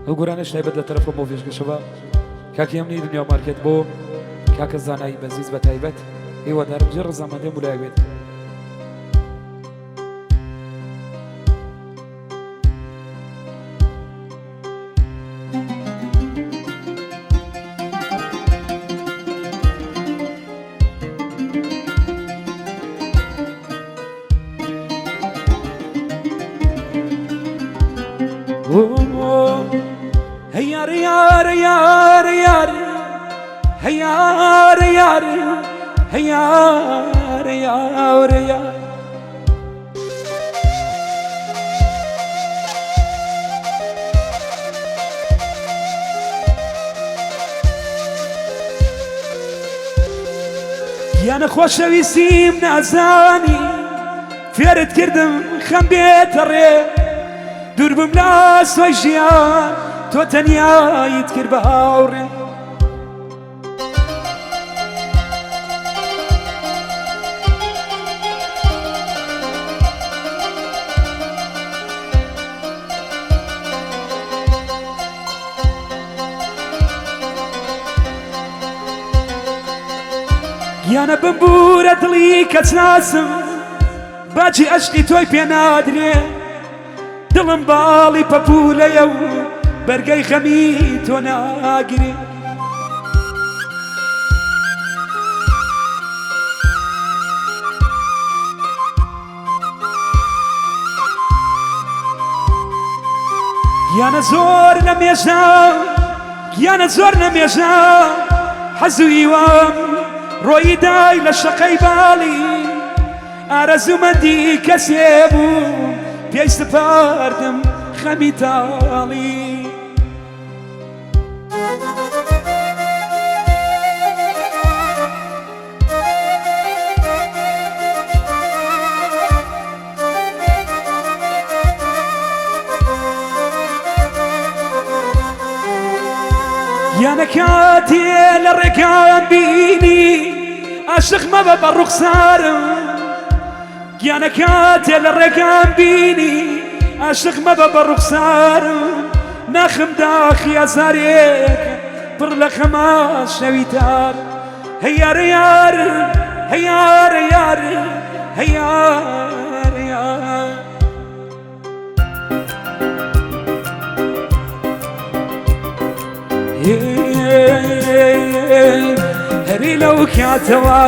ئەو گۆرانەش تایبەت لە تەرەف خۆمەوە پێشکەشەوە کاکی ئەمنی دنیا مارکێت بۆ کاکە زانایی بەزیز بە تایبەت هیوادارم جێ ڕەزامەندێ مولایەک بێت. هەیار یار یار یار هەیار یار هەیار یار یار گیانە خۆشەویستیم نازانی فێرت کردم خەم بێتە ڕێ دوور بم لە سۆی ژیان تۆ تەنیایت کرد بە هاوڕێ. گیانە بمبوورە دڵی کەچناسم باجی ئەشقی تۆی پێ نادرێ دڵم باڵی پەپوولەیە و بەرگەی خەمی تۆ ناگرێ. گیانە زۆر لە مێژە گیانە زۆر لە مێژە حەزو هیوام ڕۆیی دای لە شەقەی باڵی ئارەزوومەندی کەسێ بوو پێی سپاردم خەمی تاڵی. گیانە کاتێ لە ڕێگام بینی عاشق مەبە بە ڕوخسارم گیانە کاتێ لە ڕێگام بینی عاشق مەبە بە ڕوخسارم ناخم داخی ئازارێک پڕ لە خەما شەوی تار هەی یارە یار هەی یارە یار هەی یارە یار هەری لەو کاتەوە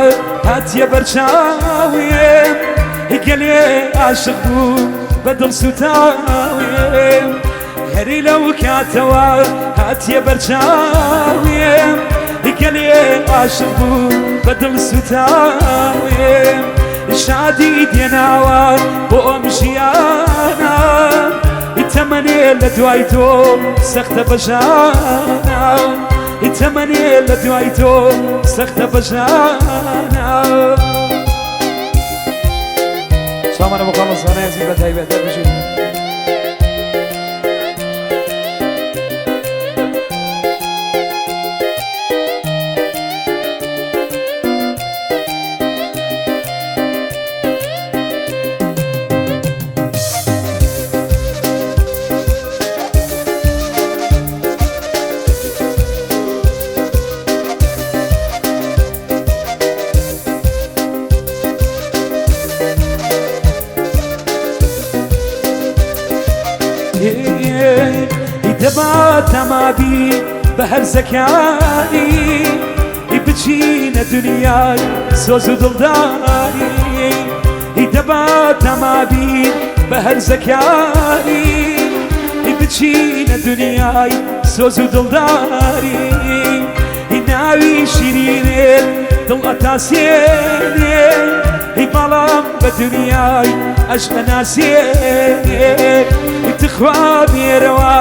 هاتیە بەرچاوێم گەلێ عاشق بوو بە دڵ سوتاوێم هەری لەو کاتەوە هاتیە بەرچاوێم گەلێ عاشق بوو بە دڵ سوتاوێم شادی دێناوە بۆ ئەم ژیانە تەمەنێ لە دوای تۆ سەختە بەژانە تەمەنێ لە دوای تۆ سەختە بەژانە. سامانە بۆ خاڵە زانای عەزیز بە تایبەت دەربژین. دەبا تەمابی بە هەرزەکانی بچینە دنیای سۆز و دڵداری دەبا تەمابی بە هەرزەکانی بچینە دنیای سۆز و دڵداری ناوی شیرینێت دڵ ئەتاسێنێ هی بەڵام بە دنیای ئەشق ناسێنێ تخوا بێرەوە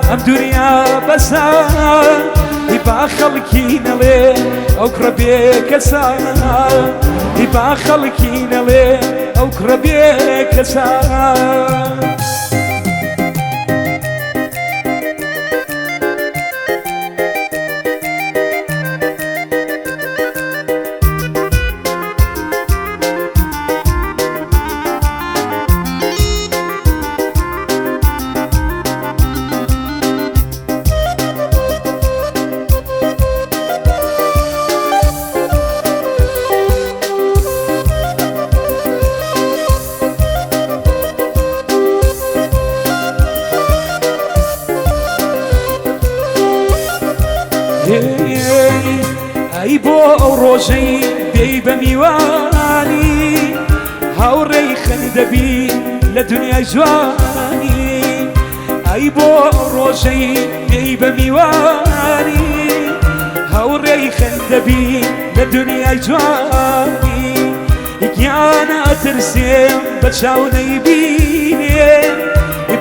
ئەم دنیا بەسە هی با خەڵکی نەڵێ ئەو کوڕە بێ کەسە هی با خەڵکی نەڵێ ئەو کوڕە بێ کەسە. ئەی بۆ ئەو ڕۆژەی بێی بە میوانی، هاوڕێی خەندەبی لە دنیای جوانی. ئەی بۆ ئەو ڕۆژەی بێی بە میوانی، هاوڕێی خەندەبی لە دنیای جوانی. گیانە ئەترسێم بە چاو نەیبینێم،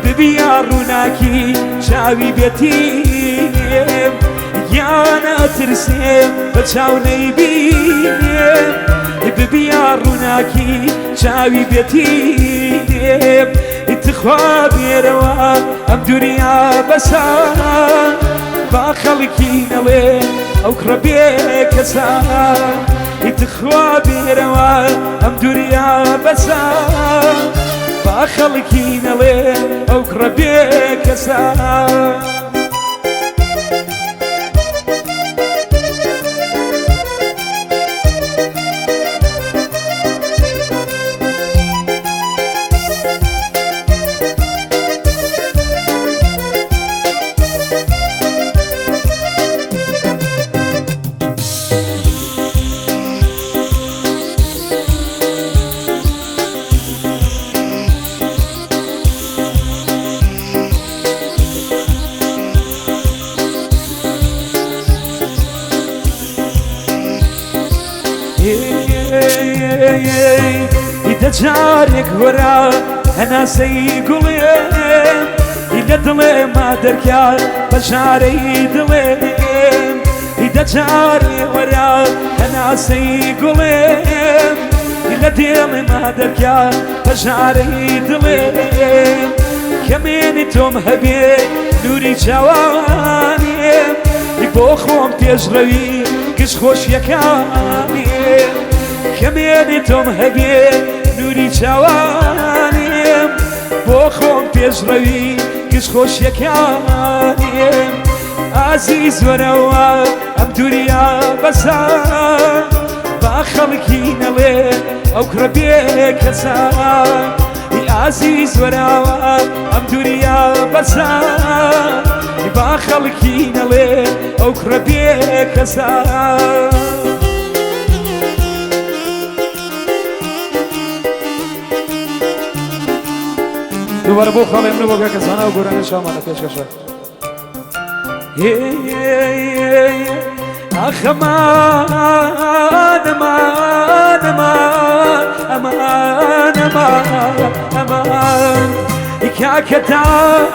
ببیە ڕووناکی چاوی بێتینێم. گیانە ئەترسێم بە چاو نەیبینێم، ببیە ڕووناکی چاوی بێتینێم. تخوا بێرەوە ئەم دنیا بەسا، با خەڵکی نەڵێ ئەو کوڕە بێکەسا. تخوا بێرەوە ئەم دنیا بەسا، با خەڵکی نەڵێ ئەو کوڕە بێکەسا. دەجارێک وەرە هەناسەی گوڵێ، لە دڵێ ما دەرکا بەژارەی دڵێ. دەجارێ وەرە هەناسەی گوڵێ، لە دێڵێ ما دەرکا بەژارەی دڵێ. کەمێنی تۆم هەبێ نووری چاوانێ، بۆ خۆم پێشڕەوی گشت خۆشیەکانێ. کەمێنی تۆم هەبێ نووری چاوانێم، بۆ خۆم پێشڕەوی گشت خۆشیەکانێم. ئازیز وەرەوە ئەم دوریا بەسا، با خەڵکی نەڵێ ئەو کوڕە بێکەسا. ئازیز وەرەوە ئەم دوریا بەسا، با خەڵکی نەڵێ ئەو کوڕە بێکەسا. دووبارە بۆ خاڵێ منە بۆ کاکە زانا و گۆرانی شامانە پێشکەشە. ئاخ ئەمان ئەمان ئەمان ئەمان ئەمان ئەمان، کاکە تا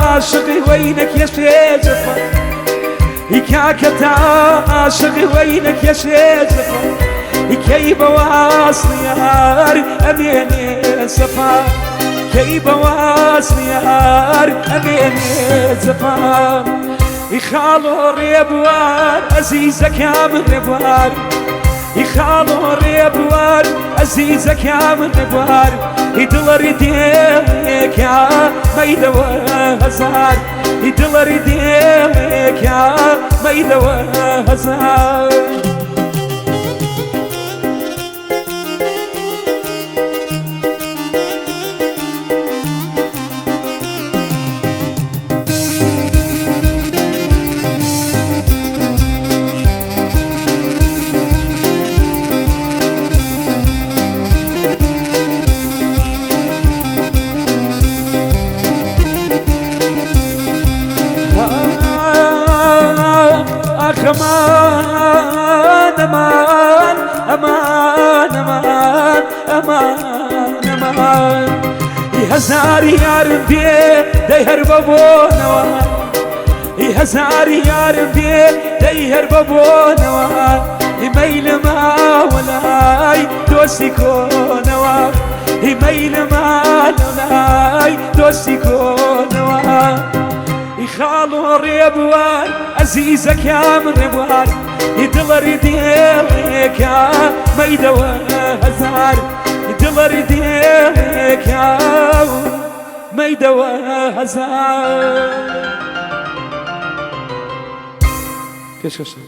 عاشقی وەینەکێشێ جەفا، کاکە تا عاشقی وەینەکێشێ جەفا. کەی بەواسڵی یار ئەمێنێ سەفا، کەی بەواسڵی یار ئەمێنێ جەفا. خاڵۆ ڕێبوار ئەزیزەکەم ڕێبوار، خاڵۆ ڕێبوار ئەزیزەکەم ڕێبوار. دڵەری دێڵێکە مەیدەوە هەزار، دڵەری دێڵێکە مەیدەوە هەزار. ئەمان ئەمان ئەمان ئەمان ئەمان ئەمان، هەزاری یارم بێ دەی هەر بە بۆنەوە، هەزاری یارم بێ دەی هەر بە بۆنەوە. مەیلما وەلای دۆستی کۆنەوە، مەیلما لەلای دۆستی کۆنەوە. خاڵۆ ڕێبوار ئەزیزەکەم ڕێبوار، دڵەری دێڵێکە مەیدەوە هەزار، دڵەری دێڵێکە مەیدەوە هەزار. پێشکەشە.